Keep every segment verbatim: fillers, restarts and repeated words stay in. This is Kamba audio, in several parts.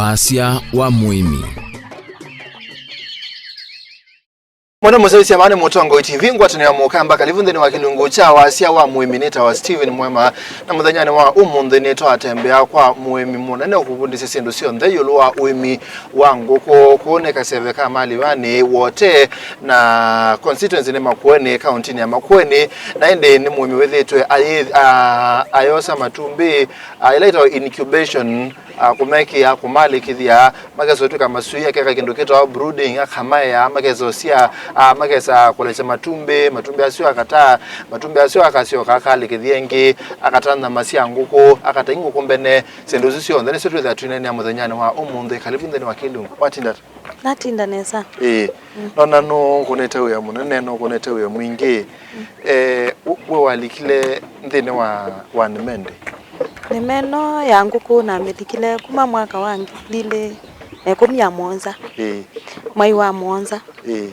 Wasya wa mũĩmi. Mwana mũsyaĩsya vaa nĩ Mũtongoi T V, ngwatanĩo ya Mũkamba, kalivu nthĩnĩ wa kĩlungu kya wasya wa mũĩmi. Nĩtawa Steven Mwema, na mũthenyanĩ wa ũmũnthĩ nĩtwatembea kwa mũĩmi mũnene ũkũvundĩsya syĩndũ syonthe ĩũlũ wa ũĩmi wa ngũkũ. Kũũ nĩ kaseve ka Malivanĩ, Wote, na constituency nĩ Makueni, kauntinĩ ya Makueni, na ĩndĩ nĩ mũĩmi wĩthĩĩtwe ayĩ-, a-, ayosa matumbĩ, a, ĩla ĩtawa incubation, a, kũmekĩa, kũmalĩkĩthya, makesa ũtw'ĩka maswii, akeka kĩndũ kĩtawa brooding, akamaea, makesa ũsya, a, makesa kũlesya matumbĩ, matumbĩ asu akataa, matumbĩ asu akasyoka akalĩkĩthya ĩngĩ, akata nyama sya ngũkũ, akatai ngũkũ mbene, syĩndũ isu syonthe nĩsyo twĩthĩa twĩneenea mũthenyanĩ wa ũmũnthĩ. Kalivu nthĩnĩ wa kĩlungu. Watinda ata? Natinda nesa. Ĩĩ. Mm. Nona nũkũnĩte wĩa mũnene, nũkũnĩte wĩa mwingĩ. Mm. Eh, we walikile nthĩnĩ wa, wa nĩme ndĩ? Nĩme ĩno ya ngũkũ namĩlikile kuma mwaka wa ngili ilĩ na ĩkũmi na mũonza. Ĩĩ. Mwai wa mũonza. Ĩĩ.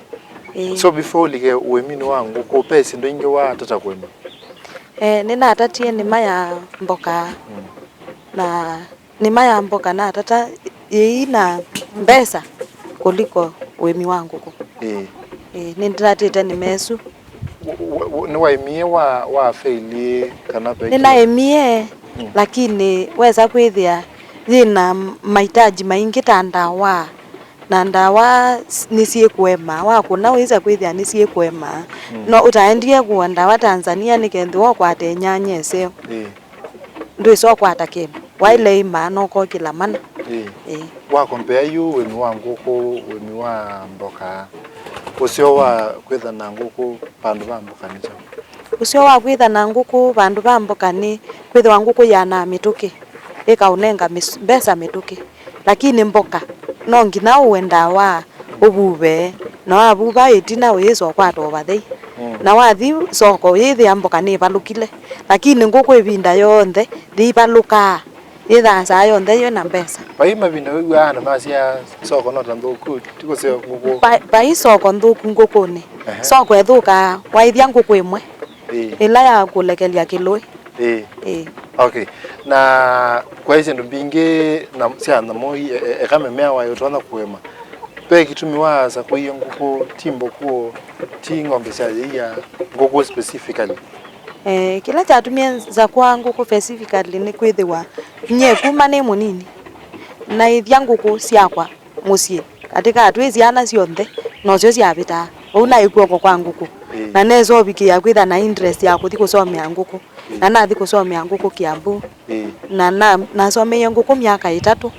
Ĩĩ. So before ũlike ũĩminĩ wa ngũkũ, ve syĩndũ ingĩ watata kũĩma? Eh, nĩnatatie nĩma ya mboka. Mm. Na nĩma ya mboka natata yĩi na mbesa kũliko ũĩmi wa ngũkũ. Ĩĩ. Ĩĩ, nĩndatĩte nĩma ĩsu. Wa-, wa-, nĩwaĩmie wa, wa fail kana ve kĩndũ? Nĩnaĩmie, mm, lakini wesa kwĩthĩa yĩna mahitaji maingĩ ta ndawa, na ndawa s-, nĩsyĩkũema, wakũna wĩsa kwĩthĩa nĩsyĩkũema. Mm. No ũtaendie kũa ndawa Tanzania nĩkethĩwa ũkwate nyanya ĩseo. Ĩĩ. Ndwĩsa ũkwata kĩndũ. Waĩle ĩma, no kokĩla mana. Ĩĩ. Ĩĩ. Wa compare yu ũĩmi wa ngũkũ, ũĩmi wa mboka, ũseo wa kwĩtha na ngũkũ vandũ va mboka nĩ kyaũ? Ũseo wa kwĩtha na ngũkũ vandũ va mboka nĩ kwĩthĩwa ngũkũ yĩanaa mĩtũkĩ, ĩkaũnenga mĩs-, mbesa mĩtũkĩ. Lakini mboka, no nginya ũe ndawa, ũvuve, na wavuva ĩtina ũyĩsa ũkwata ũvathei. Mm. Na wathi soko, ũyĩthĩa mboka nĩvalũkile. Lakini ngũkũ ĩvinda yonthe yĩivalũkaa, yĩthaa saa yonthe yĩ na mbesa. Vai mavinda wĩw'aa andũ masya soko no ta nthũku, ti kũseo ngũkũ? Va-, vai soko nthũku ngũkũnĩ. Ehe. Soko ĩthũkaa waĩthya ngũkũ ĩmwe, ĩĩ, ĩla ya kũlekelya kĩlũĩ. Ĩĩ. Ĩĩ. Okay. Na kwaĩ syĩndũ mbingĩ na, sya nyamũ i-, e-, e-, eka mĩmea waĩ ũtonya kũĩma. Ve kĩtumi waasa kũie ngũkũ, ti mbũkũ, ti ng'ombe sya yĩia, ngũkũ specifically? Eh, kĩla kyatumie nza kwa ngũkũ specifically nĩ kwĩthĩwa nyie kuma nĩ mũnini naĩthya ngũkũ syakwa mũsyĩ. Katĩ ka twĩ syana syonthe, nosyo syavĩtaa. Vau naĩ kw'oko kwa ngũkũ. Ĩĩ. Na nesa ũvikĩĩa kwĩtha na interest ya kũthi kũsomea ngũkũ. Ĩĩ. Na nathi kũsomea ngũkũ Kiambu. Ĩĩ. Na, na, nasomeie ngũkũ myaka ĩtatũ.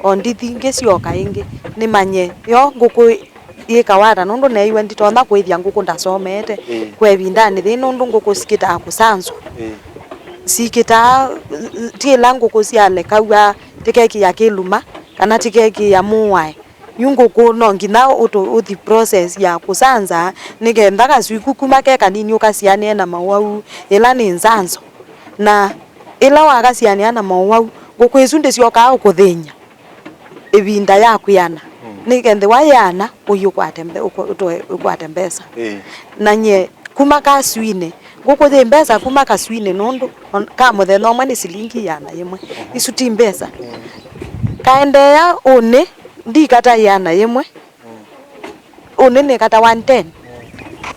O ndithi ngĩsyoka ĩngĩ, nĩmanye yo ngũkũ yĩkawa ata, nũndũ neeiwe nditonya kũĩthya ngũkũ ndasomete. Ĩĩ. Kwa ĩvindanĩ yĩĩ, nũndũ ngũkũ sikĩtaa kũsanswa. Ĩĩ. Sikĩtaa, ti ĩla ngũkũ syalekaw'a tĩkekĩĩa kĩluma, kana tĩkekĩĩa mũwae. Yu ngũkũ no nginya ũtũ-, ũthi process ya kũsanza, nĩ kenda kaswii ku kuma ke kanini ũkasianĩe na mawau, ĩla nĩ nzanzo. Na ĩla wakasianĩa na mowau, ngũkũ ĩsu ndĩsyokaa ũkũthĩny'a ĩvinda ya kwĩana. Mm. Nĩkethĩwa yĩana, ũi ũkwate mbe-, ũkũ-, ũtoe, ũkwate mbesa. Ĩĩ. Na nyie, kuma kaswinĩ, ngũkũ yĩ mbesa kuma kaswinĩ, nũndũ on-, ka mũthenya ũmwe nĩ silingi ĩana yĩmwe. Mhm. Isu ti mbesa. Mm. Kaendeea ũnĩ, ndikata ĩana yĩmwe. Mm. Ũnĩ nĩkata one ten. Mm.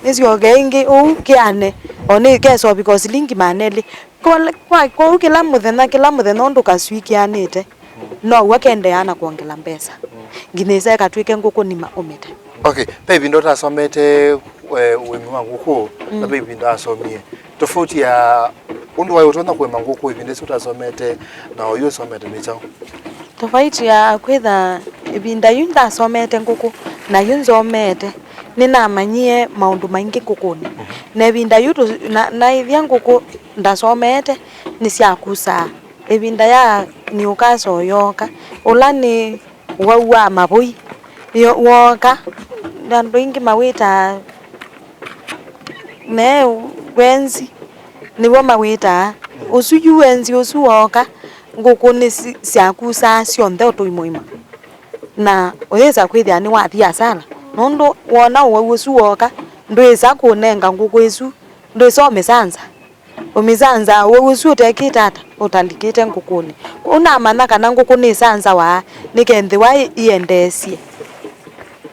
Nĩsyoke ĩngĩ ũu kĩane, o nĩ kesovika o silingi maana elĩ. Kwa, kwa, kwoou kĩla mũthenya, kĩla mũthenya ũndũ kaswii kĩanĩte, mm, now'o kendeaa na kwongela mbesa. Mm. Nginya ĩsa ĩkatw'ĩke ngũkũ nima ũmĩte. Okay, ve ĩvinda ũtasomete, eh, ũĩmi wa ngũkũ, na, mm, ve ĩvinda wasomie. Tofauti ya ũndũ waĩ ũtonya kũĩma ngũkũ ĩvinda ĩsu ũtasomete na oyu ũsomete nĩ kyaũ? Tofauti ya kwĩtha ĩvinda yu ndasomete ngũkũ na yu nzomete, nĩnamanyie maũndũ maingĩ ngũkũnĩ. Mhm. Na ĩvinda yu tũ-, na, naĩthya ngũkũ ndasomete nĩsyakusaa. Ĩvinda ya Newcastle yooka, ũla nĩ ũwau wa mavũi yo-, wooka, andũ aingĩ mawĩtaa me wenzi, nĩw'o mawĩtaa. Ũsu yu wenzi ũsu wooka, ngũkũ nĩ si-, syakusaa syonthe ũtũi mũima. Na ũyĩsa kwĩthĩa nĩwathi asala, nũndũ woona ũwau ũsu wooka, ndwĩsa kũnenga ngũkũ ĩsu, ndwĩsa ũmĩsanza. Ũmĩsanzaa ũwau ũsu ũtekĩte ata? Ũtalikĩte ngũkũnĩ. Kwoou namanya kana ngũkũ nĩsanzawa nĩkethĩwa ĩ-, ĩendeesye.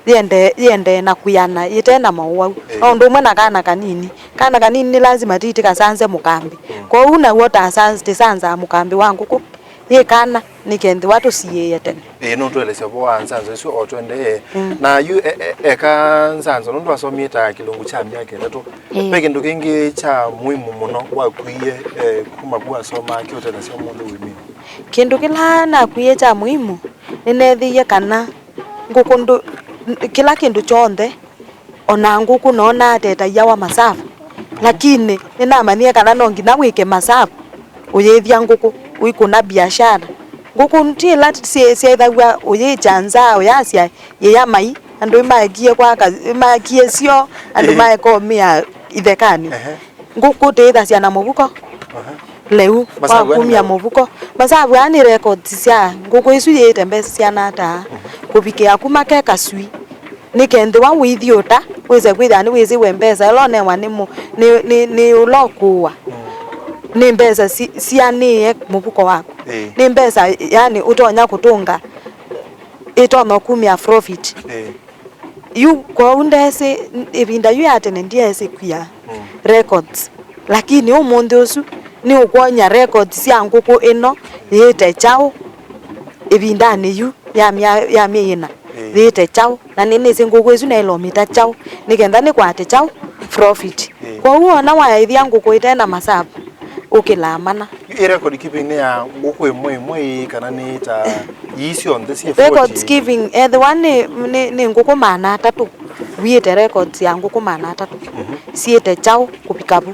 Yĩende-, yĩendee na kwĩana yĩte na maũwau. Ĩĩ. O ũndũ ũmwe na kana kanini. Kana kanini nĩ lasima tĩtĩkasanze mũkambĩ. Mm. Kwoou naw'o tasa-, tĩsanzaa mũkambĩ wa ngũkũ yĩ kana nĩkethĩwa tũsiĩĩe tene. Ĩĩ, nũtũelesya ũvoo wa nzanzo ĩsu o tũendee. Mm. Na yu e-, e-, eka nzanzo nũndũ asomie ta kĩlungu kya myaka ĩtatũ. Ĩĩ. Ve kĩndũ kĩngĩ kya muimu mũno wakwie, eh, kuma vu wasomaa kĩũtethasya ũmũnthĩ ũiminĩ? Kĩndũ kĩla nakwie kya muimu, nĩneethĩie kana ngũkũ ndũ-, kĩla kĩndũ kyonthe, o na ngũkũ noonaa ta ĩtaiawa masavu, lakini nĩnamanyie kana no nginya wĩke masavu ũyĩthya ngũkũ, ũikũna biashara. Ngũkũ ti ĩla syĩ-, syaĩthaw'a ũyĩkya nzaa ũyasya yĩya mai, andũ imaekie kwaka, imaekie syoo, andũ Ĩĩ. maeka ũmĩa ithekanĩ. Ehe. Ngũkũ tĩĩthasya na mũvuko Aha. lĩu wa Masavu aa nĩ kumya lĩu. mũvuko. Masavu aa nĩ records sya ngũkũ isu yĩĩte mbesa syana ata Mhm. kũvikĩa kuma ke kaswii. Nĩkethĩwa ũithyũũta, wĩse kwĩthĩa nĩwĩsĩwe mbesa ĩla ũnewa nĩ mũ-, nĩ, nĩ, nĩ ũla ũkũũa. Mm. Nĩ mbesa si-, sianĩe mũvuko waku. Ĩĩ. Nĩ mbesa, yani, ũtonya kũtũnga ĩtonya kumya profit. Ĩĩ. Yu kwoou ndesĩ, ĩvinda yu ya tene ndyaesĩ kwia Mm. records, lakini ũmũnthĩ ũsu nĩũkwony'a records sya ngũkũ ĩno yĩĩte kyaũ ĩvindanĩ yu ya mya-, ya myei ĩna Ĩĩ. yĩĩte kyaũ, na nĩnĩsĩ ngũkũ ĩsu naĩlomita kyaũ nĩkenda nĩkwate kyaũ profit. Ĩĩ. Kwoou ona waĩthya ngũkũ ĩte na masavu, ũkĩlaa mana. Ĩ record keeping nĩ ya ngũkũ ĩmwe ĩmwe ĩĩ, kana nĩ ta ii syonthe syĩ Records forty? Keeping, ethĩwa nĩ, nĩ, nĩ ngũkũ maana atatũ, wiĩte records ya ngũkũ maana atatũ, Mhm. siĩte kyaũ kũvika vu?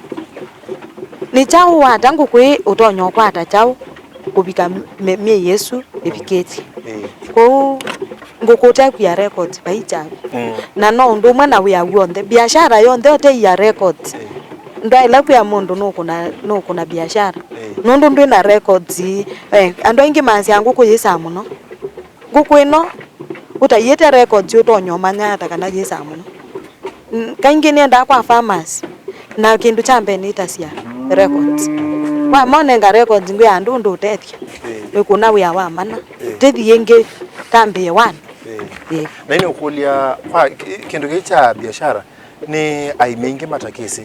Nĩ kyaũ wata ngũkũ ĩĩ ũtonya ũkwata kyaũ kũvika mye-, myei ĩsu ĩvikĩtye? Ĩĩ. Kwoou ngũkũ ũtekwia records vai kyaũ. Mm. Na no ũndũ ũmwe na wĩa w'onthe, biashara yonthe ũteia records. Ĩĩ. Ndwaĩle kwĩa mũndũ nũkũna, nũkũna biashara. Ĩĩ. Nũndũ ndwĩ na records. Eh, andũ aingĩ masyaa ngũkũ yĩsaa mũno. Ngũkũ ĩno ũtaiĩte records ũtonya ũmanya ata kana yĩsaa mũno. N-, kaingĩ nĩendaa kwa farmers, na kĩndũ kya mbee nĩtasya records. Wamonenga records ngwĩa andũ ũndũ ũtethya. Ĩĩ. Wĩkũna wĩa wa mana. Ĩĩ. Tĩthi ĩngĩ tambĩe one. Ĩĩ. Ĩĩ. Na ĩnĩ ũkũlya kwa ki-, kĩndũ kĩĩ kya biashara, nĩ aĩmi aingĩ matakĩsĩ.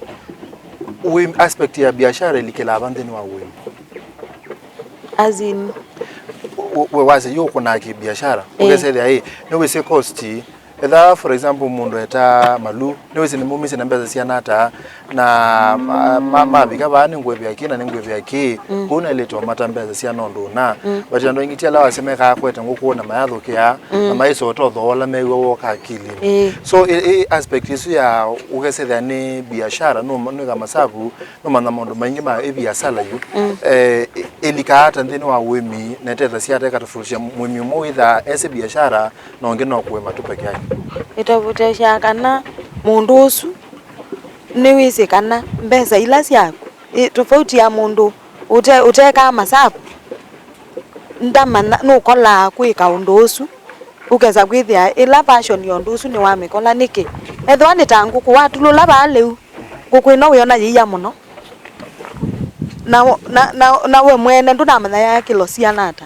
Ũĩmi, aspect ya biashara ĩlikĩlaa va nthĩnĩ wa ũĩmi? As in? We, we wasya yu ũkũnaa kĩ biashara, Ĩĩ. ũkesethĩa ĩ, nĩwĩsĩ cost, etha for example mũndũ eta malu, nĩwĩsĩ nĩmumisye na mbesa siana ata, na ma-, ma-, mavika vaa nĩngwĩvĩa kĩ na nĩngwĩvĩa kĩ, Mm. kũu naĩlĩte ũmata mbesa siana ũndũ ũna. Mm. But andũ aingĩ ti ala wasya mekaa kwete ngũkũ na mayathũkĩa, na Mm. maisota ũthoola mew'a woka akilinĩ. Ĩĩ. So, ĩ, ĩ aspect ĩsu ya ũkesethĩa nĩ biashara, nũ-, nĩka masavu, nũmanya maũndũ maingĩ ma ĩviasala yu, Mm. eh, ĩ-, ĩlikaa ata nthĩnĩ wa ũĩmi, na ĩtethasya ata ĩkatofautisha mũĩmi ũmwe wĩthaa esĩ biashara na ũngĩ no kũĩma tu peke yake? Ĩtavotesyaa kana mũndũ ũsu nĩwĩsĩ kana mbesa ila syaku, ĩ, tofauti ya mũndũ ũte-, ũtekaa masavu, ndamanya, nũkolaa kwĩka ũndũ ũsu, ũkesa kwĩthĩa ĩla version ya ũndũ ũsu nĩwamĩkola. Nĩkĩ? Ethĩwa nĩ ta ngũkũ, watulũla vaa lĩu, ngũkũ ĩno wĩona yĩia mũno, na, na, na, na we mwene ndũnamanya yakĩlo siana ata,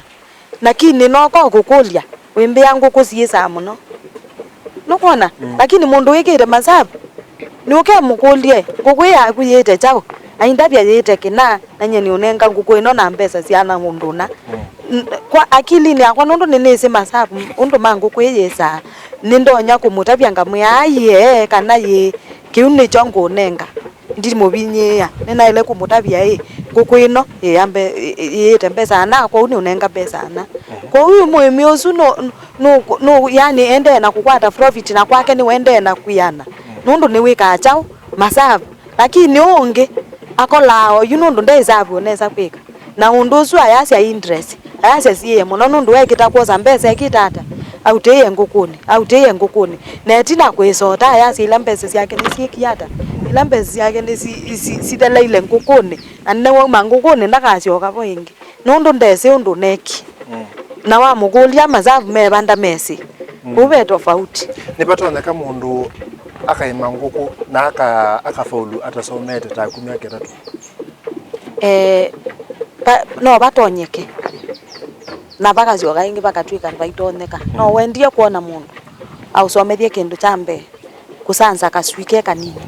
lakini noka ũkũkũlya, wĩmbĩa ngũkũ syĩsaa mũno. Nũkwona? Mm. Lakini mũndũ wĩkĩte masavu, nĩũkemũkũlye, ngũkũ ĩ yaku yĩĩte kyaũ? Aindavya yĩĩte kĩna, na nyie nĩũnenga ngũkũ ĩno na mbesa siana ũndũ ũna. Mm. N-, kwa akilinĩ yakwa, nũndũ nĩnĩsĩ masavu, ũndũ ma ngũkũ ĩ yĩsaa, nĩndonya kũmũtavya ngamwĩa, "Aiee, kana yĩ, kĩu nĩkyo ngũnenga." Ndimũvinyĩĩa, nĩnaĩle kũmũtavya, ĩ, ngũkũ ĩno ĩyambe, ĩ-, ĩ-, ĩĩte mbesa ana, kwoou nĩũnenga mbesa ana. Mhm. Kwoou mũĩmi ũsu nũ-, nũ-, nũ-, yani endee na kũkwata profit, na kwake nĩwendee na kwĩana. Mhm. Nũndũ nĩwĩkaa kyaũ? Masavu. Lakini ũũ ũngĩ akolaa oyu nũndũ ndeĩsavu nesa kwĩka. Na ũndũ ũsu ayasya interest, ayasya siĩe mũno nũndũ ekĩta kwosa mbesa ekĩta ata, autĩĩe ngũkũnĩ, autĩĩe ngũkũnĩ. Na ĩtina kũĩsota ayasya ila mbesa syake nĩsyĩkie ata, ila mbesa syake nĩsi-, si-, sitheleile ngũkũnĩ, na nĩwauma ngũkũnĩ ndakasyoka vo ĩngĩ, nũndũ ndesĩ ũndũ neki. Mm. Na wamũkũlya masavu meva ndamesĩ. Mm. Kũu ve tofauti. Nĩvatonyeka mũndũ akaĩma ngũkũ na aka-, akafaulu atasomete ta akumya kĩtatũ? Eh, pa, no vatonyeke, na vakasyoka ĩngĩ vakatw'ĩka vaitonyeka. No wendie kwona mũndũ ausomethye kĩndũ kya mbee, kũsanza kaswĩ ke kanini,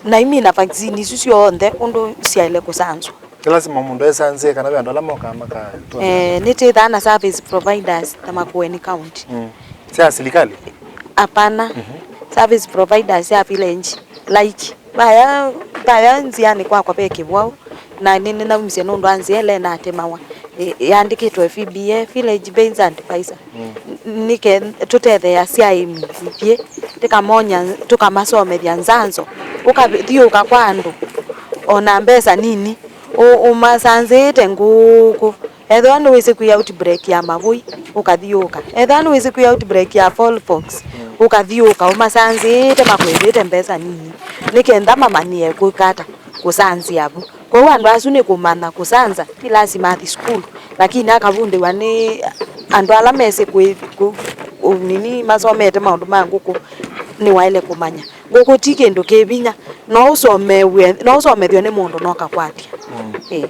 na imina vaccine isu syonthe ũndũ syaĩle kũsanzwa. Nĩ lasima mũndũ esanzĩe kana ve andũ ala mokaa makatonyeka? Eh, nĩtwĩthaa na service providers ta Makueni County. Mm. Sya silikali? Hapana. Mhm. Service providers sya village, like, vaya, vaya nziani kwakwa ve kĩvwau, na nĩ, nĩnaumisye nũndũ wa nzĩa ĩla ĩnatemawa, ĩ, yandĩkĩtwe V B A, Village Based Advisor. Mm. N-, nĩke tũtetheeasya aĩmi ithyĩ, tũkamonya, tũkamasomethya nzanzo, ũkathiũũka kwa andũ, ona mbesa nini, ũ-, ũmasanzĩĩte ngũkũ. Ethĩwa nĩwĩsĩ kwĩ outbreak ya mavũi, ũkathiũũka. Ethĩwa nĩwĩsĩ kwĩ outbreak ya fowl pox, ũkathiũũka ũmasanzĩĩte makwĩvĩte mbesa nini, nĩ kenda mamanyĩe kwĩka ata kũsanzĩa vu. Kwoou andũ asu nĩ kũmanya kũsanza, ti lasima athi sukulu, lakini akavundĩw'a nĩ andũ ala mesĩ kwĩ, kũ-, kũ-, nini masomete maũndũ ma ngũkũ, nĩwaĩle kũmanya. Ngũkũ ti kĩndũ kĩ vinya, no ũsomewe, no ũsomethw'e nĩ mũndũ na ũkakwatya. Mm. Ĩĩ.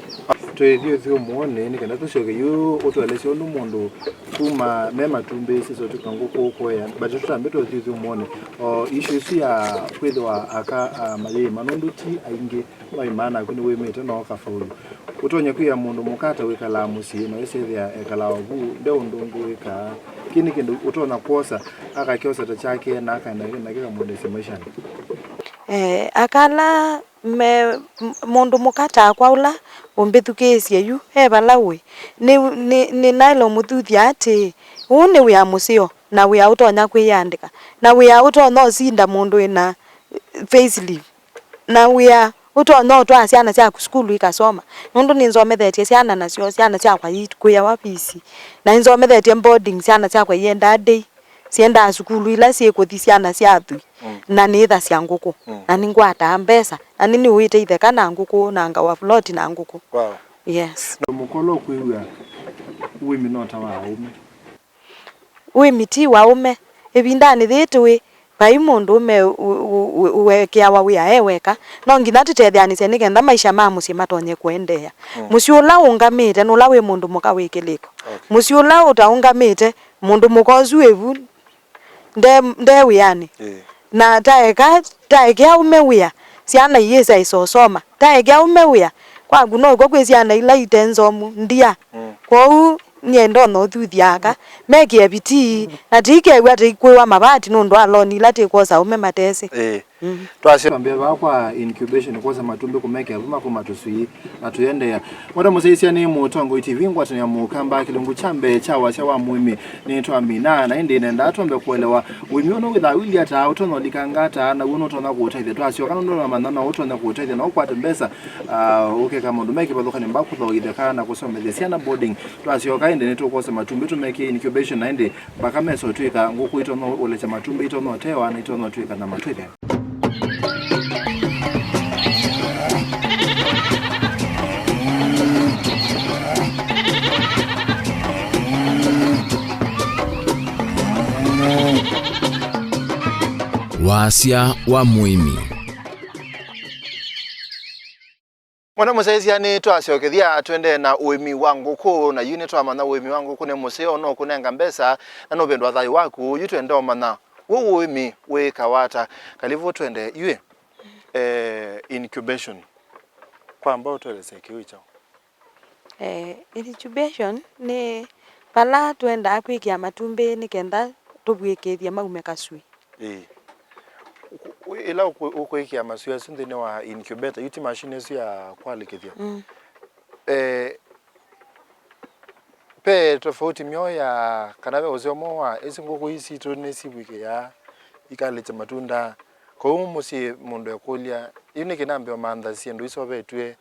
Twĩthyũthyũmũonĩ nĩ kenda tũsyoke yu ũtũelesye ũndũ mũndũ kuma me matumbĩ sisotũka ngũkũ kũea, but tũtambĩte ũthyũthyũmũonĩ o issue isu ya kwĩthĩwa aka, ah, mayĩima nũndũ ti aingĩ maimaa naku nĩwĩmĩte na ũkafaulu. Ũtonya kwĩa mũndũ mũka ata wĩkalaa mũsyĩ na wĩsethĩa ekalaa ovu, nde ũndũ ũngĩ wĩkaa. Kĩĩ nĩ kĩndũ ũtonya kwosa, akakyosa ta kyake na akaenda nake kamwendesye maishanĩ. Eh, akala me, m-, mũndũ mũka takwa ũla ũmbĩthukĩĩsye yu, e vala ũĩ, nĩ, nĩ, nĩnaĩle ũmũthuthya atĩĩ, ũũ nĩ wĩa mũseo, na wĩa ũtonya kwĩyandĩka, na wĩa ũtonya ũsinda mũndũ wĩna facelift. Na wĩa ũtonya ũtwaa syana syaku sukulu ikasoma, nũndũ nĩnzomethetye syana nasyo, syana syakwa ikwĩawa visi, na nĩnzomethetye boarding, syana syakwa iendaa day, syendaa sukulu ila syĩkũthi syana sya athwii, mm, na nĩĩthasya ngũkũ, mm, na nĩngwataa mbesa, na nĩnĩũĩte itheka na ngũkũ, na ngawa plot na ngũkũ. Wow. Yes. Na mũkolo kwĩw'a ũĩmi no ta wa aũme? Ũĩmi ti wa aũme. Ĩvindanĩ yĩĩ tũĩ, vai mũndũũme ũ-, ũ-, ũ-, ũekeawa wĩa e weka. No nginya tũtetheanĩsye nĩ kenda maisha ma mũsyĩ matonye kũendeea. Mm. Mũsyĩ ũla ũũngamĩte nĩ ũla wĩ mũndũ mũka wĩ kĩlĩko. Okay. Mũsyĩ ũla ũtaũngamĩte, mũndũ mũka ũsu wĩ vu, nde, nde wĩanĩ. Ĩĩ. Na taeka, taeke aũme wĩa, syana iyĩsa isosoma. Taeke aũme wĩa, kwaku no kw'o kwĩ syana ila ite nzomu, ndia. Mm. Kwoou nyie ndonya ũthuthya aka, mekĩe vitii, na tiikew'a tĩikwĩwa mavati nũndũ wa loan ila tĩkwosa aũme matesĩ. Ĩĩ. Mm. Twasya twambĩe vaa kwa incubation, kwosa matumbĩ kũmekĩa vu makũma tũswii na tũiendeea. Mwenda mũsyaĩĩsya nĩ Mũtongoi T V, ngwatanĩo ya Mũkamba, kĩlungu kya mbee kya wasya wa mũĩmi nĩtwamina, na ĩndĩ nendaa twambe kũelewa ũĩmi ũũ nũwĩthaa ũilyĩ ata, ũtonya ũlikanga ata, na w'o nũtonya kũũtethya. Twasyoka nũndũ namanya no ũtonya kũũtethya na ũkwate mbesa, ah, ũkeka maũndũ me kĩvathũkany'o, mba kũthoa itheka na kũsomethya syana boarding. Twasyoka ĩndĩ nĩtũkwosa matumbĩ tũmekĩe incubation, na ĩndĩ mbaka mesa ũtw'ĩka ngũkũ itonya ũlekya matumbĩ, itonya ũtewa, na itonya ũtw'ĩka nyama twĩthĩe. Wasya wa mũĩmi. Mwenda mũsyaĩĩsya nĩtwasyokethya tũendee na ũĩmi wa ngũkũ, na yu nĩtwamanya ũĩmi wa ngũkũ nĩ mũseo, no ũkũnenga mbesa, na nũvĩndũa thayũ waku. Yu twenda ũmanya, w'o ũĩmi wĩkawa ata? Kalivu twende yu, eh, incubation. Kwamba ũtũelesye kĩu kyaũ? Eh, incubation nĩ vala twendaa kwĩkĩa matumbĩ nĩ kenda tũvw'ĩkĩthye maume kaswĩ. Ĩĩ. Ũkũ-, ũ-, ĩla ũkũ-, ũkwĩkĩa maswĩ asu nthĩnĩ wa incubator, yu ti machine ĩsu ya kwalĩkĩthya. Mm. Eh, ve tofauti myo ya, kana ve ũseo mwo wa ĩsu ngũkũ ii sitũ nĩsivw'ĩkĩaa ikalĩkya matunda? Kwoou mũsyĩ mũndũ ekũlya, yu nĩkĩ nambe ũmantha syĩndũ isovetw'e,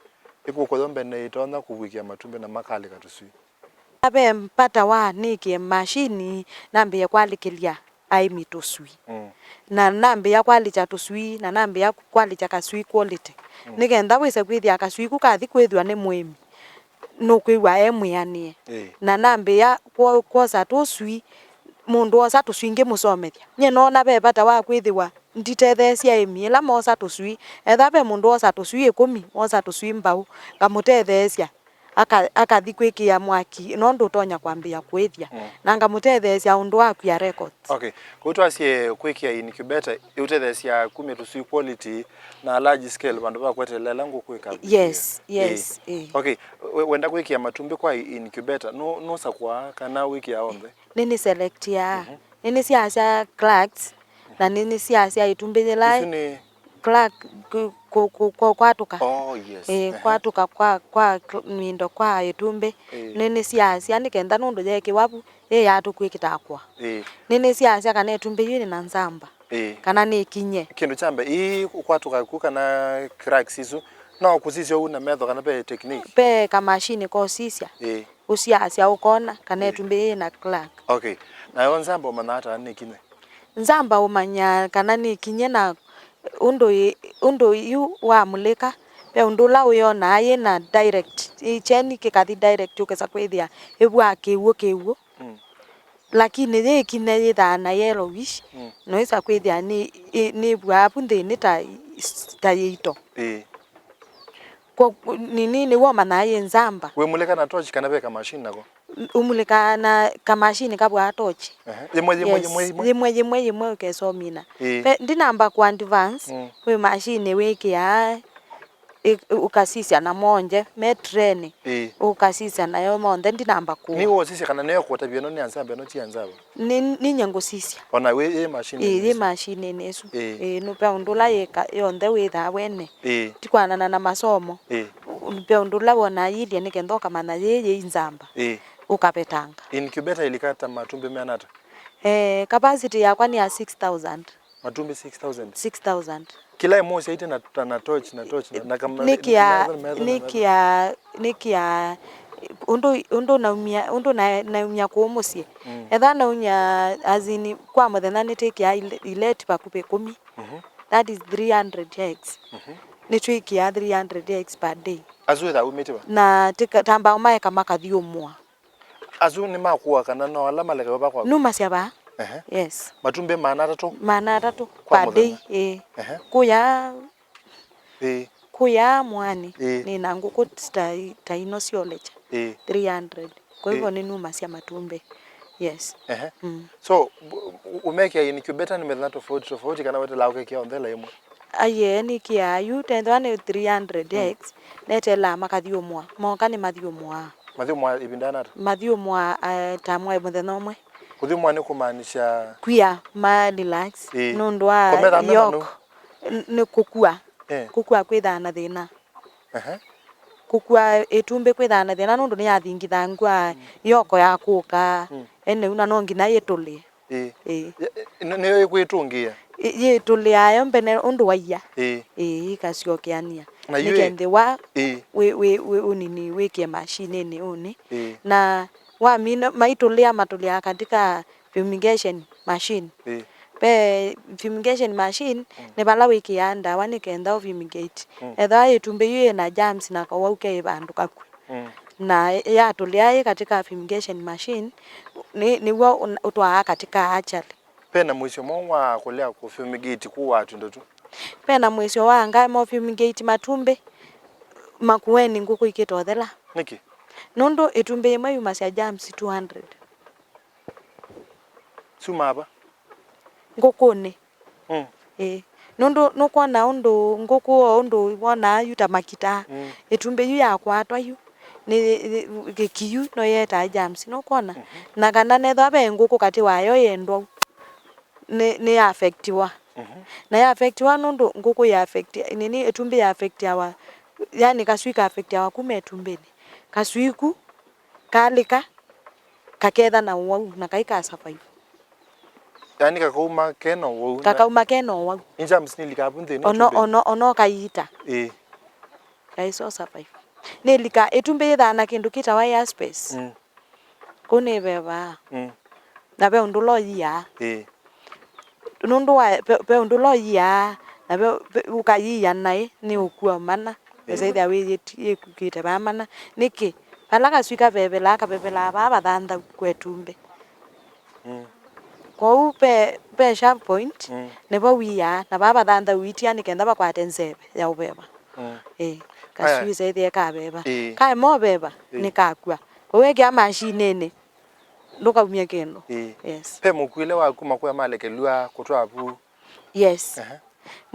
ĩkũkũ yo mbene ĩtonya kũvw'ĩkĩa matumbĩ na makalĩka tũswĩ? Ve mbata wa nĩkĩe mashini nambĩĩe kwalĩkĩlya aĩmi tũswĩ. Mm. Na nambĩĩa kwalĩkya tũswĩ, na nambĩĩa kwalĩkya kaswĩ quality. Mm. Nĩ kenda wĩse kwĩthĩa kaswĩ ku kathi kwĩthw'a nĩ mũĩmi, nũkwĩw'a e mwĩanĩe. Ĩĩ. Na nambĩĩa kwo-, kwosa tũswĩ, mũndũ wosa tũswĩ ngĩmũsomethya. Nyie noona ve vata wa kwĩthĩwa nditetheesya aĩmi. Ĩla moosa tũswii, ethĩwa ve mũndũ wosa tũswii ĩkũmi, wosa tũswii mbaũ, ngamũtetheesya aka-, akathi kwĩkĩa mwaki, nũndũ ũtonya kwambĩĩa kũĩthya. Mm. Na ngamũtetheesya ũndũ wa kwia records. Okay. Kũu twasye kwĩkĩa incubator, ĩũtetheesya kumya tũswii quality na large scale, vandũ va kwetelela ngũkũ ĩkavuthie. Yes, yes, ĩĩ. Okay. We-, wenda kwĩkĩa matumbĩ kwa incubator, nũ-, nũsakũaa kana wĩkĩaa onthe? Nĩnĩselectiaa. Mhm. Nĩnĩsiasya clucks, na nĩnĩsiasya ĩtumbĩ yĩla. Isu nĩ cluck, ku-, ku-, ku-, ku-, kwatũka. Oh, yes. Ĩĩ, ehe. Kwatũka kwa, kwa cl-, mĩindo kwa ĩtumbĩ. Ĩĩ. Nĩnĩsiasya nĩ kenda nũndũ yeekĩwa vu, yĩyatũkw'ĩkĩtaa kũa. Ĩĩ. Nĩnĩsiasya kana ĩtumbĩ yu nĩ na nzamba. Ĩĩ. Kana nĩ ĩkinye. Kĩndũ kya mbee, ii kwatũka ku kana cracks isu, no kũsisya ũu na metho kana ve technique? Ve kamashini kosisya. Ĩĩ. Ũsiasya ũkona kana ĩtumbĩ yĩ na crack. Okay. Nayo nzamba ũmanyaa ata nĩ ĩkinye? Nzamba ũmanyaa kana nĩ ĩkinye na ũndũ ĩ-, ũndũ yu wamulĩka, ve ũndũ ũla ũyonaa yĩ na direct, ĩ kyeni kĩkathi direct ũkesa kwĩthĩa ĩvwaa kĩw'ũ kĩw'ũ. Mm. Lakini yĩ ĩkinye yĩthaa na yellowish, mm, noĩsa kwĩthĩa nĩ, ĩ-, nĩvwaa vu nthĩnĩ ta, ta yĩito. Ĩĩ. Kwa, nini nĩw'o ũmanyaa yĩ nzamba. Wĩmulĩka na torch kana ve kamashini nako? Ũmulĩkaa na kamashini kavwaa tochi. Ehe. Yĩmwe, yĩmwe, yes, yĩmwe, yĩmwe? Yĩmwe, yĩmwe, yĩmwe ũkesomina. Ĩĩ. Ve, ndinamba ku advance, mm, kwĩ mashini wĩkĩaa, ĩ-, ũkasisya namo nje, me treni. Ĩĩ. Ũkasisya nayo monthe, ndinamba kũa. Nĩ wosisya kana nĩyo kũtavya ĩno nĩ ya nzamba, ĩno ti ya nzamba? Nĩ, ninyie ngũsisya. Ona wĩ, ĩ mashinĩnĩ ĩsu? Ĩĩ, yĩ mashinĩnĩ ĩsu. Ĩĩ. Ĩĩ, nĩ ve ũndũ ũla yĩka, yonthe wĩthaa wene. Ĩĩ. Ti kwanana na masomo. Ĩĩ. Ve ũndũ ũla wonaa yĩilye nĩ kenda ũkamanya yĩĩ yĩ nzamba. Ĩĩ. Ũkavetanga. Incubator ĩlika ta matumbĩ meana ata? Eh, capacity yakwa nĩ ya six thousand. Matumbĩ six thousand? Six thousand. Kĩla ĩmwe ũsyaĩte na, na, na torch, na torch, na, na kama-, nĩkĩa, metho, metho, metho. Nĩkĩa, nĩkĩa, ũndũ, ũndũ naumia, ũndũ na, naumia kũũ mũsyĩ. Mm. Ethĩwa naumia, as in, kwa mũthenya nĩtwĩkĩaa ile-, ileti vakuvĩ ĩkũmi. Mhm. That is three hundred eggs. Mhm. Nĩtwĩkĩaa three hundred eggs per day. Asu wĩthaa umĩte va? Na tĩka-, tambaa ũmaeka makathyũmũa. Asu nĩ makũa kana no ala malekawa va kwaku? Numasya vaa. Ehe. Yes. Matumbĩ maana atatũ? Maana atatũ per day, ĩĩ. Ehe. Kũya, ĩĩ, kũya mwani, ĩĩ, nĩ na ngũkũ ta, ta ino syolekya. Ĩĩ. Three hundred. Kwa hivyo, ĩĩ, nĩnumasya matumbĩ. Yes. Ehe. Mm. So, bu-, u-, ũmekĩa incubator nĩ mĩthenya tofauti tofauti kana wetelaa ũkekĩa onthe ĩla ĩmwe? Aiee, nĩkĩaa yu, tethĩwa nĩ three hundred, mm, eggs, netelaa makathyũmũa. Mooka nĩmathyũmũaa. Mathyũmũa ĩvinda yĩana ata? Mathyũmũa, eh, ta mwa mũthenya ũmwe. Kũthyũmũa nĩ kũmaanisha? Kwia, ma relax, ĩĩ, nũndũ wa yoke. Kũmetha mema nũ? N-, nĩ kũkua. Eh. Kũkua kwĩthaa na thĩna. Ehe. Kũkua ĩtumbĩ kwĩthaa na thĩna nũndũ nĩyathingithangw'a, mm, yoko ya kũka, mm, ene una no nginya yĩtũlĩe. Ĩĩ. Ĩĩ. Ye-, ĩ-, nĩ-, nĩyo ĩkwĩtũngĩĩa? Ĩ-, yĩtũlĩaa yo mbene ũndũ wa ia. Ĩĩ. Ĩĩ, ĩkasyokeanĩa. Na yu ĩ-, nĩkethĩwa, ĩĩ, wĩ, wĩ, wĩ ũnini wĩkĩe mashinĩnĩ ũnĩ. Ĩĩ. Na wamina, maitũlĩa, matũlĩaa katika fumigation machine. Ĩĩ. Ve fumigation machine, mm, nĩ vala wĩkĩaa ndawa nĩ kenda ũ fumigate. Mm. Ethĩwa ĩtumbĩ yu yĩ na germs na kawau ke vandũ kakw'ũ. Mm. Na yatũlĩa yĩ katika fumigation machine, nĩ, nĩw'o ũn-, ũtwaa katika ajali. Ve na mũisyo mwaũ wa kũlea kũ fumigate kũaa tũindo tũ? Ve na mũisyo wa anga mo fumigate matumbĩ makueni ngũkũ ikĩtothela. Nĩkĩ? Nũndũ ĩtumbĩ yĩmwe yumasya germs two hundred. Syumaa va? Ngũkũnĩ. Mm. Ĩĩ. Nũndũ nũkwona ũndũ ngũkũ o ũndũ wonaa yu ta makita, mm, ĩtumbĩ yu yakwatwa yu, nĩ, nĩ, kĩkiyu no yetaa germs, nũkwona? Mhm. Na kana nethwa ve ngũkũ katĩ wayo yendwau, nĩ, nĩ ya affectiwa. Mhm. Na ya affectiwa nũndũ ngũkũ ya affect, nini, ĩtumbĩ ya affectiawa, yani kaswii ka affectiawa kuma ĩtumbĩnĩ. Kaswii ku kalĩka, kaketha na ũwau, na kai ka survive. Yani kakauma kena ũwau na kakauma kena ũwau. Nĩ germs nilikaa vu nthĩnĩ ono, ĩtumbĩnĩ? Ono, ono kaiita. Ĩĩ. Kai so survive. Nĩlika, ĩtumbĩ yĩthaa na kĩndũ kĩtawa air space. Mm. Kũu nĩvevaa. Mm. Na ve ũndũ ũla ũyiaa. Ĩĩ. Nũndũ wa, ve, ve ũndũ ũla ũyiaa, na ve, ve, ũkayiia naĩ, nĩ ũkua mana. Ĩĩ. Ĩsa ĩthĩa wĩyĩti-, yĩkũkĩte vaa mana. Nĩkĩ? Vala kaswii kavevelaa, kavevelaa vaa vathanthau kwa ĩtumbĩ. Mm. Vau ve, ve sharp point, mm, nĩvo wiaa, na vaa vathanthau itia nĩ kenda vakwate nzeve ya ũveva. Mm. Ĩĩ, aya, kaswĩ ĩsethĩe kaveva. Ĩĩ. Kaema ũveva, ĩĩ, nĩkakw'a. Kwoou wekĩa mashinĩnĩ, ndũkaumye kĩndũ. Ĩĩ. Yes. Ve mũkuĩle wa kuma kũya malekelw'a kũtwaa vu? Yes. Ehe.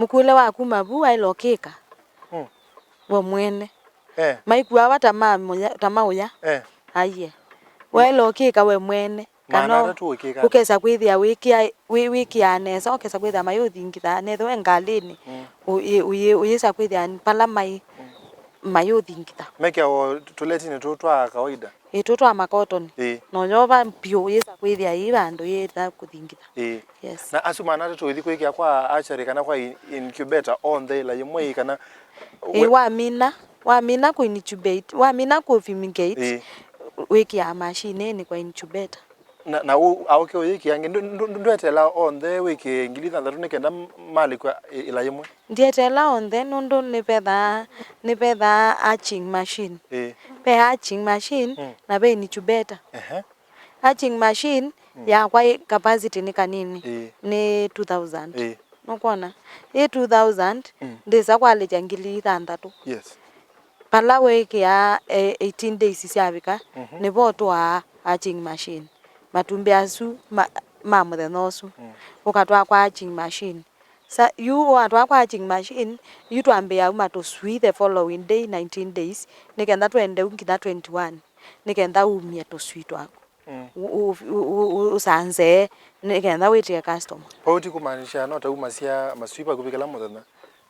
Mũkuĩle wa kuma vu waĩle ũkĩka, mm, we mwene. Eh. Maikuawa ta ma mũya, ta maũya. Eh. Aiye. Waĩle ũkĩka we mwene. Kana maana atatũ ũkĩka ũkesa kwĩthĩa wĩkĩa, wĩ-, wĩkĩaa nesa, ũkesa kwĩthĩa mayũthingitha, nethĩwa e ngalĩnĩ, mm, ũyĩ-, ũyĩ-, ũyĩsa kwĩthĩa pala mai, mm, mayũthingitha. Mekĩawa tũletinĩ tũũ twa kawaida? Ĩĩ, tũũ twa makotoni. Ĩĩ. Na ũyova vyũ, ũyĩsa kwĩthĩa ĩ vandũ yĩta kũthingitha. Ĩĩ. Yes. Na asu maana atatũ ũithi kwĩkĩa kwa archery kana kwa in-, incubator onthe ĩla yĩmwe ĩ kana? Ĩĩ, we- wamina, wamina kũ incubate, wamina kũ fumigate, ĩĩ, wĩkĩaa mashinĩnĩ kwa incubator. Na, na ũ-, aũke ũyĩkĩa angĩ, ndũ-, ndũ-, ndũ-, ndweteela onthe wĩkĩe ngili thanthatũ nĩ kenda m-, malĩkw'a ĩ-, ĩla yĩmwe? Ndieteela onthe nũndũ nĩvethaa, nĩvethaa hatching machine. Ĩĩ. Ve hatching machine, mm, na ve incubator. Ehe. Hatching machine, mm, yakwa ĩ capacity nĩ kanini, ĩĩ, nĩ two thousand. Ĩĩ. Nũkwona? Ĩ two thousand, mm, ndĩsa kwalĩkya ngili thanthatũ. Yes. Vala wĩkĩaa, eh, eighteen days syavika, mhm, nĩvo ũtwaa hatching machine. Matumbĩ asu ma, ma mũthenya ũsu. Mm. Ũkatwaa kwa hatching machine. Sa, yu watwaa kwa hatching machine, yu twambĩĩa uma tũswii the following day, nineteen days, nĩ kenda twende u nginya twenty-one, nĩ kenda umye tũswii twaku. Mm. Ũ-, ũ-, ũ-, ũ-, ũ-, ũsanzee, nĩ kenda wĩtĩe customer. Vau ti kũmaanisha no ta umasya maswii vakuvĩ kĩla mũthenya.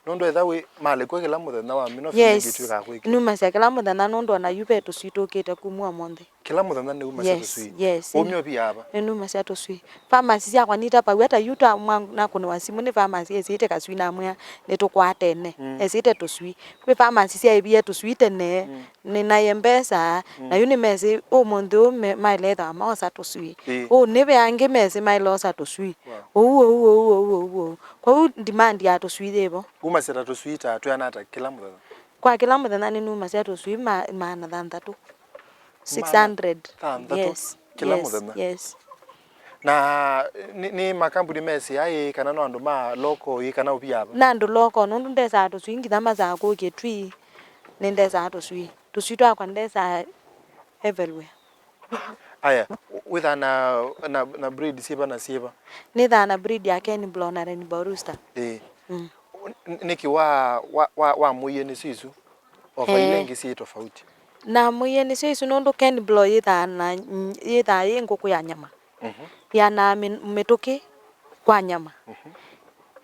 Nũndũ ethĩwa wĩ malĩkw'a kĩla mũthenya wa mino, yes, fumigate ĩkakwĩkĩa. Numasya kĩla mũthenya nũndũ ona yu ve tũswii tũkĩte kuma ũmũnthĩ. Kĩla mũthenya nĩumasya, yes, tũswii? Yes. Ũmya ũvia ava? Nĩnumasya tũswii. Pharmacy syakwa nitapaw'a ta yu twa mwa-, nakũnĩwa simũ nĩ pharmacy esĩte kaswii namwĩa nĩtũkwatene. Mm. Esĩte tũswii. Kwĩ pharmacy syaĩvie tũswii tene. Mm. Nĩnaie mbesa, mm, na yu nĩmesĩ ũmũnthĩ ũũ me-, maĩle ĩthĩwa maosa tũswii. Ĩĩ. Ũũ nĩve angĩ mesĩ maĩle osa tũswii. Wow. Ũu, ũu, ũu, ũu, ũu, ũu. Kwoou demand ya tũswii yĩvo. Umasya ta tũswii ta twĩana ata kĩla mũthenya? Kwa kĩla mũthenya nĩnumasya tũswii ma-, maana thanthatũ. Six hundred. Maana thanthatũ, yes, kĩla, yes, mũthenya? Yes. Na nĩ, nĩ makambuni mesĩ aĩ kana no andũ ma local ĩ kana ũvia ava? Na andũ local, nũndũ ndesaa tũswii nginya masaa kũũ Kitui, nĩndesaa tũswii. Tũswii twakwa ndesaa everywhere. Aya, wĩthaa na, na, na breed syĩva na syĩva? Nĩthaa na breed ya Kenbro na Rainbow Rooster. Ĩĩ. Mm. N-, nĩkĩ wa, wa, wa, wamũie nĩsyo isu? Ova, eh, ila ingĩ syĩ tofauti. Namũie nĩsyo isu nũndũ Kenbro yĩthaa na, yĩthaa yĩ ngũkũ ya nyama. Mhm. Yanaa mĩ-, mĩtũkĩ kwa nyama. Mhm.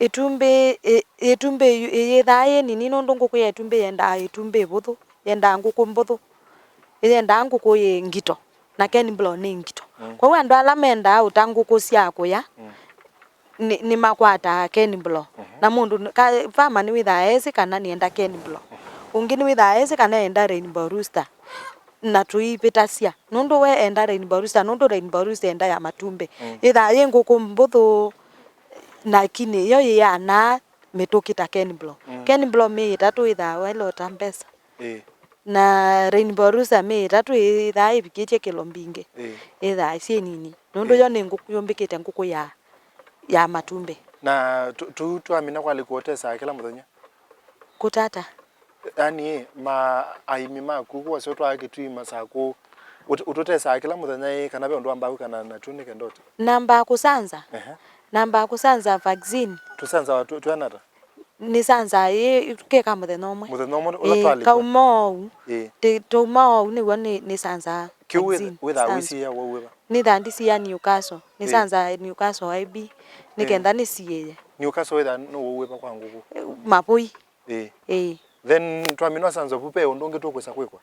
Ĩtumbĩ, ĩ-, ĩtumbĩ yu-, ĩ-, yĩthaa yĩ nini nũndũ ngũkũ ya ĩtumbĩ yendaa ĩtumbĩ ĩvũthũ, yendaa ngũkũ mbũthũ, yendaa ngũkũ yĩ ngito, na Kenbro nĩ ngito. Mm. Kwoou andũ ala mendaa ũta ngũkũ sya kũya, mm, nĩ, nĩmakwataa Kenbro. Mhm. Na mũndũ n-, ka-, farmer nĩwĩthaa esĩ kana nĩenda Kenbro. Mhm. Ũngĩ nĩwĩthaa esĩ kana enda Rainbow Rooster. Na tũivĩtasya. Nũndũ we enda Rainbow Rooster, nũndũ Rainbow Rooster enda ya matumbĩ. Mm. Yĩthaa yĩ ngũkũ mbũthũ, lakini yo yĩanaa mĩtũkĩ ta Kenbro. Mm. Kenbro mĩĩ ĩtatũ ĩthaa waĩle ũta mbesa. Ĩĩ. Na Rainbow Rooster mĩĩ ĩtatũ ĩthaa ĩvikĩtye kĩlo mbingĩ. Ĩĩ. Ĩthaa syĩ nini. Nũndũ, ĩĩ, yo nĩ ngũkũ yũmbĩkĩte ngũkũ ya, ya matumbĩ. Na tũ-, tũu twamina kwalĩkwa ũtesaa kĩla mũthenya? Kũtata. Yaani, ma-, aĩmi maku kwose ũtwaa Kitui masaa kũũ, ũt-, ũtũtesaa kĩla mũthenya ĩ, kana ve ũndũ wambaa kwĩka na, na tũ nĩ kenda ũte? Nambaa kũsanza. Ehe. Nambaa kũsanza vaccine. Tũsanzawa tũ-, twĩana ata? Nĩsanzaa ĩ, ke ka mũthenya ũmwe. Mũthenya ũmwe ũla, ĩĩ, twalĩkwa? Kauma oou. Ĩĩ. Tĩ-, twauma oou nĩw'o nĩ, nĩsanzaa. Kĩu wĩ-, vaccine, wĩthaa sanza. Wĩsiĩa wau wĩva? Nĩthaa ndisiĩa Newcastle. Ĩĩ. Nĩsanzaa Newcastle I B. Ĩĩ. Nĩkenda nĩsiĩĩe. Newcastle wĩthaa nũũ wĩva kwa ngũkũ? Mavũi. Ĩĩ. Ĩĩ. Then twamina ũsanza vu, ve ũndũ ũngĩ tũkwĩsa kwĩkwa?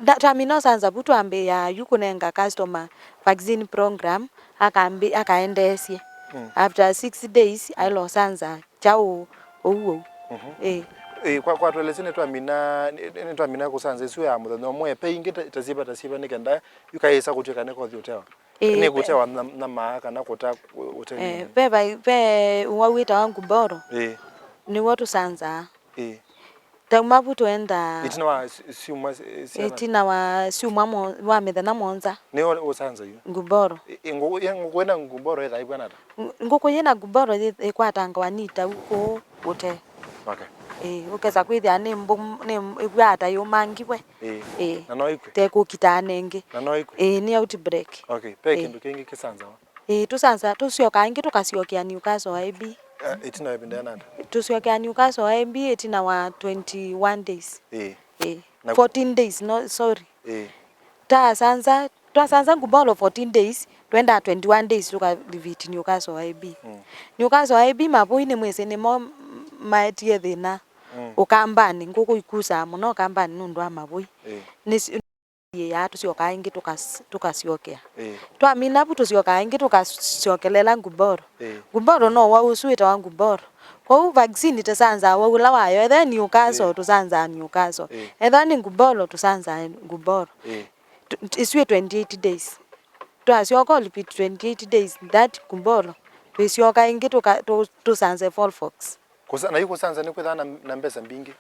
Nda-, twamina ũsanza vu, twambĩĩa yu kũnenga customer vaccine program, akambĩ-, akaendeesye. Mm. After six days, mm, aĩle ũsanza kyaũ ũu ũu. Mhm. Ĩĩ. Ĩĩ, kwa, kwa twelesye nĩtwamina, nĩ, nĩtwamina kũsanza ĩsu ya mũthenya ũmwe, ve ingĩ ta, ta syĩva, ta syĩva nĩ kenda yu kaĩsa kũtw'ĩka nĩ kothi ũtewa? Ĩĩ, nĩ ve-, kũtewa na, na maa kana kũta ũ-, ũte, eh, nini? Ve vai-, ve ũwau wĩtawa nguboro. Ĩĩ. Nĩw'o tũsanzaa. Ĩĩ. Tauma vu tũenda. Ĩtina wa sy-, syumwa sy-, syana? Ĩtina wa syumwa mo-, wa mĩthenya mũonza. Nĩyo ũsanza yu? Nguboro. Ĩ, ĩ, ngũkũ, ĩ, ngũkũ ĩna nguboro ĩthaĩvw'a nata? Ng-, ngũkũ yĩna nguboro yĩ-, ĩkwatangawa nĩ itau kũũ ũte. Okay. Ĩĩ, ũkesa kwĩthĩa nĩ mbũ-, nĩ m-, ĩvw'aa ta yũmangiwe. Ĩĩ. Ĩĩ. Na no ĩkw'e? Te kũkitaa nengĩ. Na no ĩkw'e? Ĩĩ, nĩ outbreak. Okay. Pe kĩndũ kĩngĩ kĩsanzawa? Ĩĩ, tũsanza, tũsyokaa ĩngĩ tũkasyokea Newcastle I B. Eh, ĩtina wa ĩvinda yĩana ata? Tũsyokea Newcastle I B ĩtina wa twenty-one days. Ĩĩ. Ĩĩ. Na fourteen days, no, sorry. Ĩĩ. Twasanza, twasanza ngubolo fourteen days, twendaa twenty-one days tũka repeat Newcastle I B. Mm. Newcastle I B mavũi nĩ mwĩsĩ nĩmo maetie thĩna. Mm. Ũkambanĩ, ngũkũ ikusaa mũno ũkambanĩ nũndũ wa mavũi. Ĩĩ. Nĩ yĩaa, tũsyokaa ĩngĩ tũkas-, tũkasyokea. Ĩĩ. Twamina vu tũsyokaa ĩngĩ tũkasyokelela nguboro. Ĩĩ. Nguboro no wau ũsu wĩtawa nguboro. Kwoou vaccine tĩsanzaa wau ũla wayo. Ethĩwa nĩ Newcastle, ĩĩ, tũsanzaa Newcastle. Ĩĩ. Ethĩwa nĩ nguboro, tũsanzaa nguboro. Ĩĩ. Tu-, isu ĩ twenty-eight days. Twasyoka repeat twenty-eight days, that nguboro, twĩsyoka ĩngĩ tũka-, tũ-, tũsanze fowl pox. Kũsa-, na yu kũsanza nĩkwĩthaa na, na mbesa mbingĩ?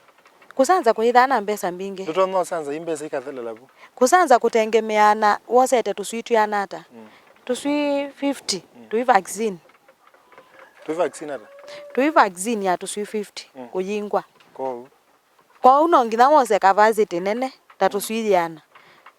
Kũsanza kũyĩthaa na mbesa mbingĩ. Ndũtonya ũsanza yu mbesa ikathelela vu? Kũsanza kũtengemeaa na wosete tũswii twĩana ata. Mm. Tũswii fifty, mm, tũi vaccine. Tũi vaccine ata? Tũi vaccine ya tũswii fifty, mm, kũyingwa. Kwoou? Kwoou no nginya wose capacity nene ta tũswii yĩana.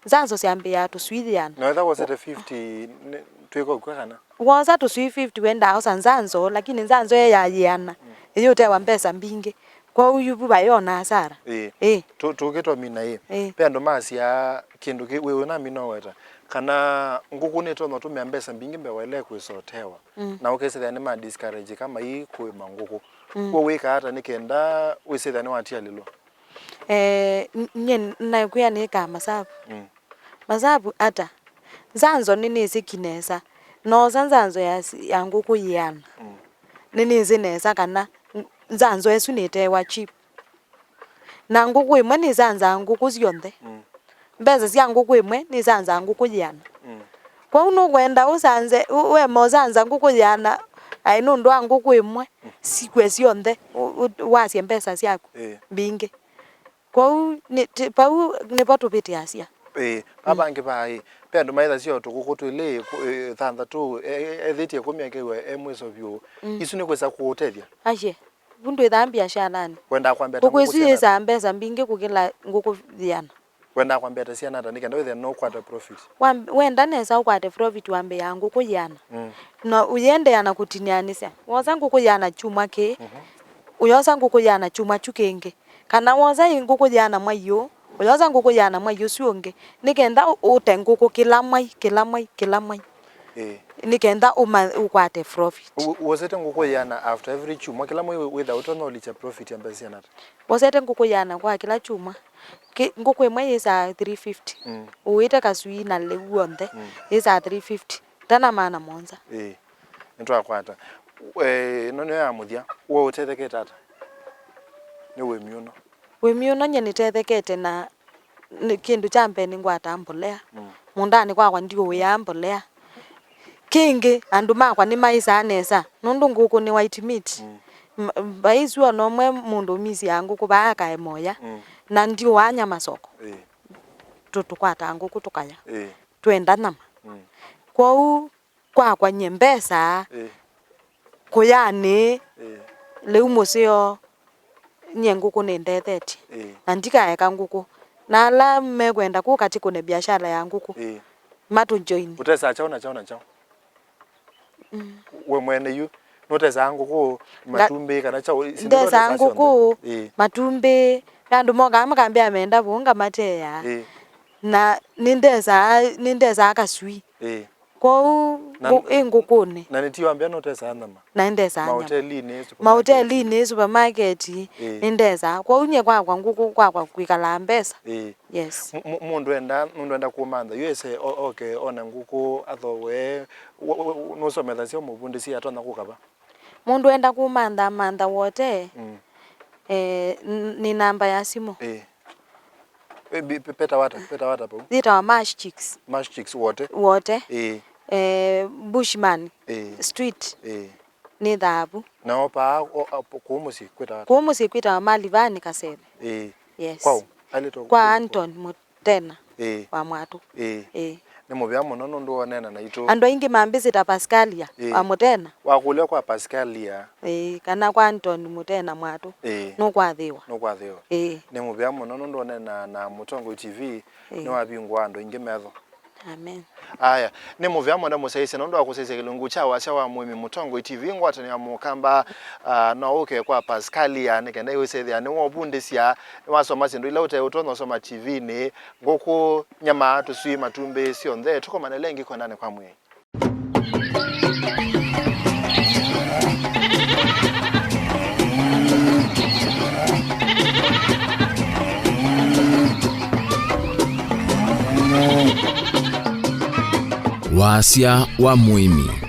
Nzanzo syambĩĩaa tũswii yĩana. Na wetha wosete fifty, nĩ, twĩka ũkw'a kana? Wosa tũswii fifty wendaa osa nzanzo, lakini nzanzo ĩ ya yĩana, mm, ĩyũtewa mbesa mbingĩ. Kwoou yu vu vai ona asara. Ĩĩ. Ĩĩ. Tu-, tũkĩtwa mina ĩ. Ĩĩ. Pe andũ masya kĩndũ kĩ, wĩ ũnamina ũweta, kana ngũkũ nĩtonya ũtũmĩa mbesa mbingĩ mbee waĩle kwĩsotewa. Mm. Na ũkesĩthĩa nĩma discourage kama ii kũĩma ngũkũ. Mm. Kw'o wĩkaa ata nĩ kenda wĩsĩthĩa nĩwatialĩlwa? Eh, n-, nyie nakwĩa nĩkaa masavu. Mm. Masavu ata? Nzanzo nĩnĩsĩki nesa. Noosa nzanzo ya s-, ya ngũkũ yĩana. Mm. Nĩnĩsĩ nesa kana n-, nzanzo ĩsu nĩtewa chip. Na ngũkũ ĩmwe nĩsanzaa ngũkũ syonthe. Mm. Mbesa sya ngũkũ ĩmwe nĩsanzaa ngũkũ yĩana. Mm. Kwoou nũkwenda ũsanze, ũ-, wema ũsanza ngũkũ yĩana, aĩ nũndũ wa ngũkũ ĩmwe, mm, sikw'e syonthe, ũ-, ũ-, wasye mbesa syaku, ĩĩ, mbingĩ. Kwoou nĩ, ti-, vau nĩvo tũvĩtĩasya. Ĩĩ, mm, vavangĩ vaa ĩ, ve andũ maĩthasya o tũkũkũ twĩlĩ, kũ-, ĩ, thanthatũ, e-, e-, ethĩtye ĩkũmi akew'a e mwĩso vyũ. Mm. Isu nĩkwĩsa kũũtethya? Aye. Vu ndwĩthaa mbiashalanĩ. Wendaa kwambĩa ta ngũkũ isu syana ata? Ngũkũ yĩsaa mbesa mbingĩ kũkĩla ngũkũ yĩana. Wendaa kwambĩa ta syana ata nĩ kenda wĩthĩe nũkwata profit? Wa-, wenda nesa ũkwate profit wambĩĩaa ngũkũ yĩana. Mm. Na ũyĩendeea na kũtinĩanĩsya. Wosa ngũkũ yĩana kyumwa kĩĩ, mhm, ũyosa ngũkũ yĩana kyumwa kyu kĩngĩ. Kana wosa ĩ ngũkũ yĩana mwai ũũ, ũyosa ngũkũ yĩana mwai ũsu ũngĩ, nĩ kenda ũ-, ũte ngũkũ kĩla mwai, kĩla mwai, kĩla mwai. Ĩĩ. Nĩ kenda ũma-, ũkwate profit. Ũ-, wosete ngũkũ yĩana after every kyumwa, kĩla mwai wĩ-, wĩtha ũtonya ũlikya profit ya mbesa syana ata? Wosete ngũkũ yĩana kwa kĩla kyumwa. Kĩ-, ngũkũ ĩmwe yĩsaa three fifty. Mm. Ũĩte kaswii na lĩu w'onthe, mm, yĩsaa three fifty. Tana maana mũonza. Ĩĩ. Nĩtwakwata. Eh, ĩno nĩyo ya mũthya. We ũtethekete ata nĩ ũĩmi ũno? Ũĩmi ũno nyie nĩtethekete na nĩ, kĩndũ kya mbee nĩngwataa mbolea. Mm. Mũũndanĩ kwakwa ndiũĩaa mbolea. Kĩngĩ, andũ makwa nĩmaĩsaa nesa, nũndũ ngũkũ nĩ white meat. Mm. M-, vai sure no ũmwe mũndũ ũmisyaa ngũkũ vaa akae moya, mm, na ndiũaa nyama soko. Ĩĩ. Tũ-, tũkwataa ngũkũ tũkaya. Ĩĩ. Twenda nyama. Mm. Kwoou kwakwa nyie mbesa, ĩĩ, kũyanĩ, ĩĩ, lĩu mũseo, nyie ngũkũ nĩndethetye. Ĩĩ. Na ndikaeka ngũkũ. Na ala mekwenda kũka tikũne biashara ya ngũkũ, ĩĩ, matũjoin. Ũtesaa kyaũ na kyaũ na kyaũ? Mm. We mwene yu, nũtesaa ngũkũ, nga-, matumbĩ, kana kyaũ, ici ndesaa ndesaa ngũkũ, syonthe? Ĩĩ. Matumbĩ, andũ mokaa makambĩa menda vũũ ngamateaa. Ĩĩ. Na nĩndesaa, nĩndesaa kaswii. Ĩĩ. Kwoou na ngũ-, ĩ ngũkũnĩ. Na nĩtiwambĩa nũtesaa nyama? Na nĩndesaa nyama. Mahotelinĩ, supermarket. Mahotelinĩ, supermarket, ĩĩ, nĩndesaa. Kwoou nyie kwakwa ngũkũ kwakwa kwĩkalaa mbesa. Ĩĩ. Yes. Mu-, mu-, mũndũ enda, mũndũ enda kũmantha, yu ese o-, oke one ngũkũ, athowe, wa-, wa-, wa-, nũsomethasya ũmũvundĩsye atonya kũka va? Mũndũ enda kũmantha, mantha wote, mm, eh, n-, nĩ namba ya simũ. Ĩĩ. Eh, bi-, pe-, peta wata, peta wata pau. Yĩtawa Mash Chicks. Mash Chicks wote. Wote. Ĩĩ. Eh, Bushman. Ĩĩ. Street. Ĩĩ. Nĩ thaavu. Nao paa, o, a, kũu mũsyĩ kwĩtawa? Kũu mũsyĩ kwĩtawa Malivani Kaseve. Ĩĩ. Yes. Kwau? Alĩtwa kwa kũu? Anton Mutena. Ĩĩ. Wa Mwatũ. Ĩĩ. Ĩĩ. Nĩ mũvea mũno nũndũ woneena naitũ. Andũ aingĩ mambĩsĩta Pascalia. Ĩĩ. Wa Mutena. Wakũlya kwa Pascalia. Ĩĩ, kana kwa Anton Mutena Mwatũ. Ĩĩ. Nũkwathĩwa. Nũkwathĩwa. Ĩĩ. Nĩ mũvea mũno nũndũ woneena na Mũtongoi T V. Ĩĩ. Nĩwavingũa andũ aingĩ metho. Amen. Aya, nĩ mũvea mũno mũsyaĩĩsya nũndũ wa kũsyaĩĩsya kĩlungu kya wasya wa mũĩmi Mũtongoi T V, ngwatanĩo ya Mũkamba. Ah, no ũke kwa Pascalia nĩ kenda ĩũsethĩa nĩwovundĩsya, nĩwasoma syĩndũ ila ũte ũtonya ũsoma T V-nĩ, ngũkũ, nyama, tũswii, matumbĩ, syonthe. Tũkomane lengi kwendanĩ kwa mwĩĩ. Wasya wa mũĩmi.